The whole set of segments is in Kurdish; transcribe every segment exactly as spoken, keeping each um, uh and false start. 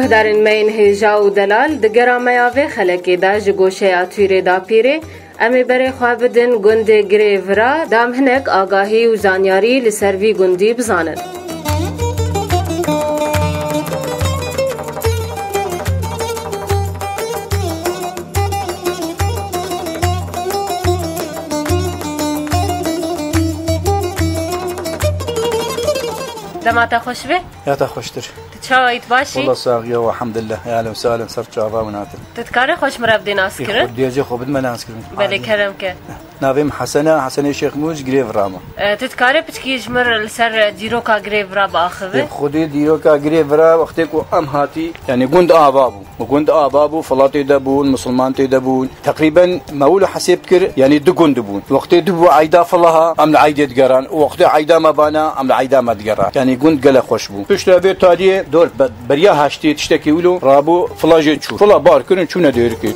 Guhdarên me yên hêja û delal, di gera me ya vê xelekê de ji goşeya Tûrê Dapîrê, em ê berê xwe bidin gundê Girê Vira, da em hinek agahî û zanyarî li ser vî gundî bizanin. Dema te xweş be. Ya te xweştir. Tu çawa yî, tu baş î? Wala sax ya, elhamdulillah. Ya alem salem, ser çava min hatin. Tu dikarî xwe ji min re bidî naskirin? Ê, xwe diyecê xwe bidime naskirin. Belê, kerem ke. Navê min Hesen e, Hesenê Şêx Mû, ji Girê Vira me. E, tu dikarî piçkî ji min re li ser dîroka Girê Vira biaxivî? Ê, xwedê dîroka Girê Vira wextê ku em hatî, yanî gund ava bû. Gund ava bû, fila tê de bûn, misilman tê de bûn. Teqrîben me wilo hesêb kir, yanî du gund bûn. Wextê du bû eyda fila ha, em li eydê digeran. Û wextê eyda me bana, em li eyda me digeran. Yanî gund gelek xweş bû. Piştre vê taliyê dor be-, beriya haştê tiştekî wilo rabû, fila jê çû. Fila bar kirin, çûne dêrikê.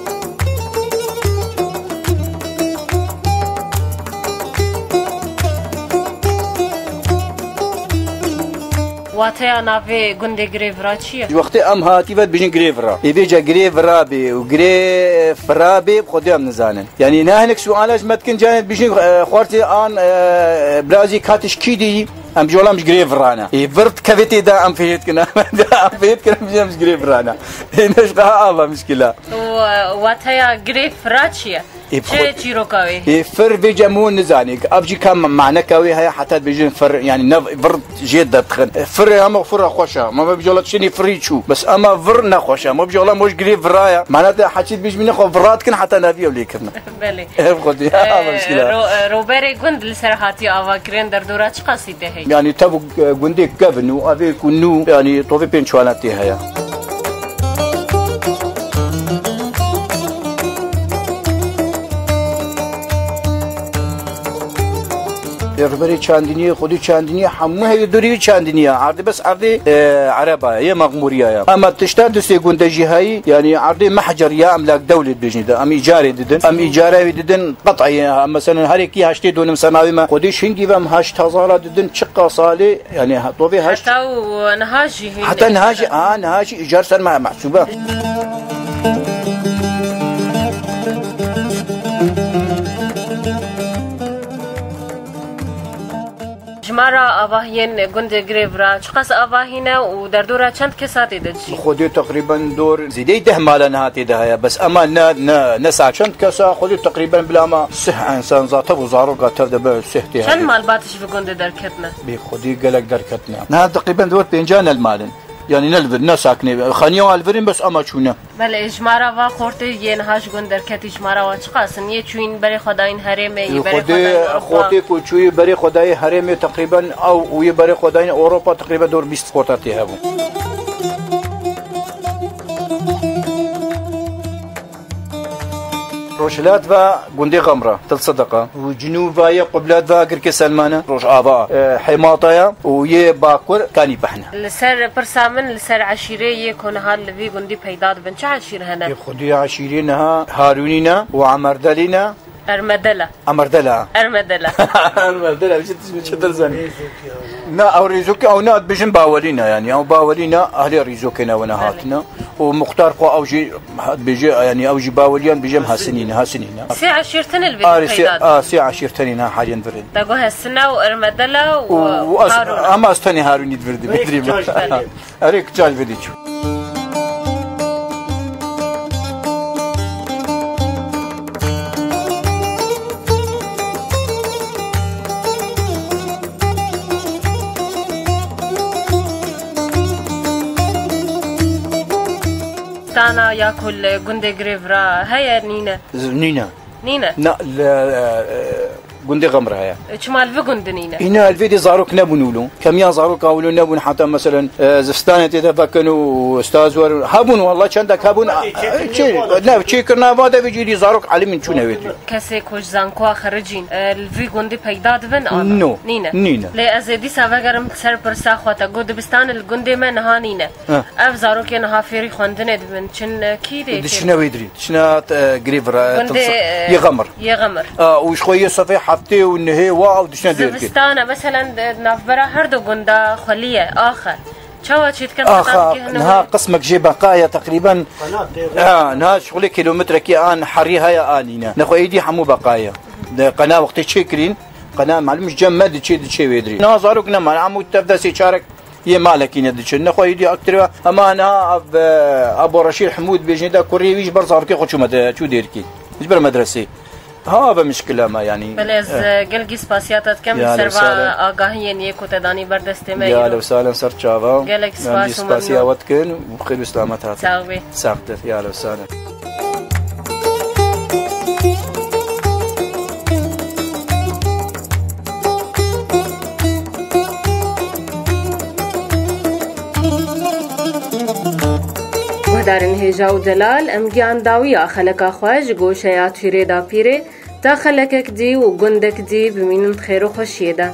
Wateya navê gundê Girê Vira çi ye? Wextê em hatî ve dibêjin Girê Vira. Ê vêca Girê Vira bê û Girê Fira bê, bi xwedê em nizanin. Yanî ne hinek suala ji me dikin, carên dibêjin, e, xwartê an, e, birazî katiş kî dî? Em ji wala em ji Girê Vira ne. Ê vir dikeve tê de em fêr dikin. Em fêr dikin, em ji em ji Girê Vira ne. Ê ne ji qeha ava mişkila. Û, e, wateya Girê Fira çi ye? Ê, bi Çi xwe-, çîroka wê? Ê, fir vê cem hûn nizanî. Ev jî ka maneka wê heye, heta dibêjin fir, yanî ne vir jê derdixin. Fir hema fira xweş e. Ma me bijala çinî firî çû. Bes ema vir ne xweş e. Ma bijala moj Girê Vira ye. Mana te heçî dibêjin ne xwe vira dikin heta navî ew lê kirine. Belê. Ev xwedî, Ee, ama muşkila. ro-, e, roberê gund li ser hatiye avakirin derdora çiqasî te heye? Yanî tev û, e, gundê kevin û evê ku nû, yanî tovê pênc çuana tê heye. Pêxemberê çandiniyê, xwedî çandiniyê, hemû heye durî wî çandiniya. Erdê bes erdê, e, ereba ye, yê mexmûriya ye. Ama tişta du sê gunde jî heyî, yanî erdê mehcer ya, em lak dewlê dibêjin de. Em îcarê didin. Em îcara wî didin, qet'î, ha, meselen, her yekî heştê dönüm ser navê me. Xwedî şingî ve em heşt hezara didin, çiqa salê, yanî, ha, tovê heşt. Heta û niha jî hîn Heta e. niha jî, a, niha jî îcar ser me, mehsûbe. Jimara avahiyên gundê Girê Vira çiqas avahî ne û derdora çend kesa tê de dijî? Xwedê teqrîben dor zêdeyî deh mala niha tê de heye, bes ema ne, ne, ne sa çend kesa, xwedê teqrîben bila ma sih ensan za tev û zaroka tev de be sih tê heye. Çend malbat ji vî gundê derketine? Bê xwedê gelek derketine. Niha teqrîben dor pênca nel malin. Yanî ne li vir, ne saknê. Xaniya wan li vir in, bes ema çûne. Belê, jimara va xortê yê niha ji gund derketî, jimara wan çiqas in? Yê çûyîn berê xwe dayîn herêmê, yê berê xwe dayîn Ewropa? Xortê ku çûyî berê xwe dayî herêmê, teqrîben ew û yê berê xwe dayîn Ewropa, teqrîben dor bîst xorta tê hebû. Rojhilat ve gundê Xemra, Til Sedeqa. Û cinûb ve yê qublet ve Girkê Selmane, Rojava, e, Hêmata ye û yê bakur Kanî Behne. Li ser pirsa min, li ser eşîrê yê ku niha li vî gundî peyda dibin, çi eşîr hene? Yê xwedî eşîrê niha Harûnî ne û Emerdelî ne. Ermedela. Emerdela. Ermedela. Ermedela, çi tişt, çi dirzanî? Na, ew Rîzokî, ew ne, dibêjin Bawelî ne, yanî, ew Bawelî ne, ehlê Rîzokê ne, wene hatine. Û muxtar xwe ew jî dibêje, yanî, ew jî Baweliyan dibêje em Hesinî ne, Hesinî ne. Sê eşîr tenê li vê Arê, sê, peyda a, dibin. Sê eşîr tenê ne, haliyen virê. Te got Hesina û Ermedela û, û ez, Harûna. Ama ez tenê Harûnî divirdim, Wê bidrî kiçaş min. Belê. Erê kiçaş vidî çû. Stana ya ku li gundê Girê Vira heye, nîne? Nîne. Nîne? Na, li, e, gundê Xemra heye. E, çima li vî gundê nîne? Îna li vê dê zarok nebûn wilo. Kemiya zaroka wilo nebûn, heta meselen, e, zivistanê tê de vekin û ustaz werin. Hebûn, wallah, çendek hebûn. Çê, ne, çêkirina va de vê cî dî zarok elimîn çûne wê dî. Kesê ku ji zankoa xericîn, e, li vî gundî peyda dibin, ana? No. Nîne? Nîne. Lê ez ê dîsa vegerim ser pirsa xwe te. Got, dibistane li gundê me niha nîne. He. Ev zarokên niha fêrî xwendinê dibin, çin, e, kî dê? Dişine wê dirî. Dişine, e, Girê Vira, e, Gundê, Tilsa-, e, yê Xemir. Yê Xemir. A, û ji xwe yê sefê heftê û nehê wa ew dişine dêrikê. Zivistana, meselen, di navbera her du gunda xwelî ye, axe. Çawa çêdikin Axa, niha qismek jê beqaya teqrîben. Ha, niha şixulê kîlometrekî an herî heye anîne. Nexwe êdî hemû beqaya. Di qena wextê çêkirîn, qena malum ji cem me diçê diçê wê dirî. Niha zarok nema, hemû tev destê çarek yê malekî ne diçin. Nexwe êdî aktir ve, hema niha ev, e, Ebo Reşîd Hemûd bêjin de kurê wî ji ber zarokê xwe çû mede-, çû dêrkî. Ji ber medresê. Ha, ve mişkile me, yanî. Belê, ez, eh, gelkî spasiya te dikim, li ser va agahiyên yê ku te danî ber destê me. Ya îro. Lew salen ser çava. Gelek spas û spasiya we dikin û xêr û selamet hatin. Sax bî. Sax dir, ya lew salen. Guhdarên hêja û delal, em giyan dawiya xeleka xwe ji goşeya Tûrê Dapîrê ta xelekek dî û gundek dî bimînin di xêr û xweşiyê de.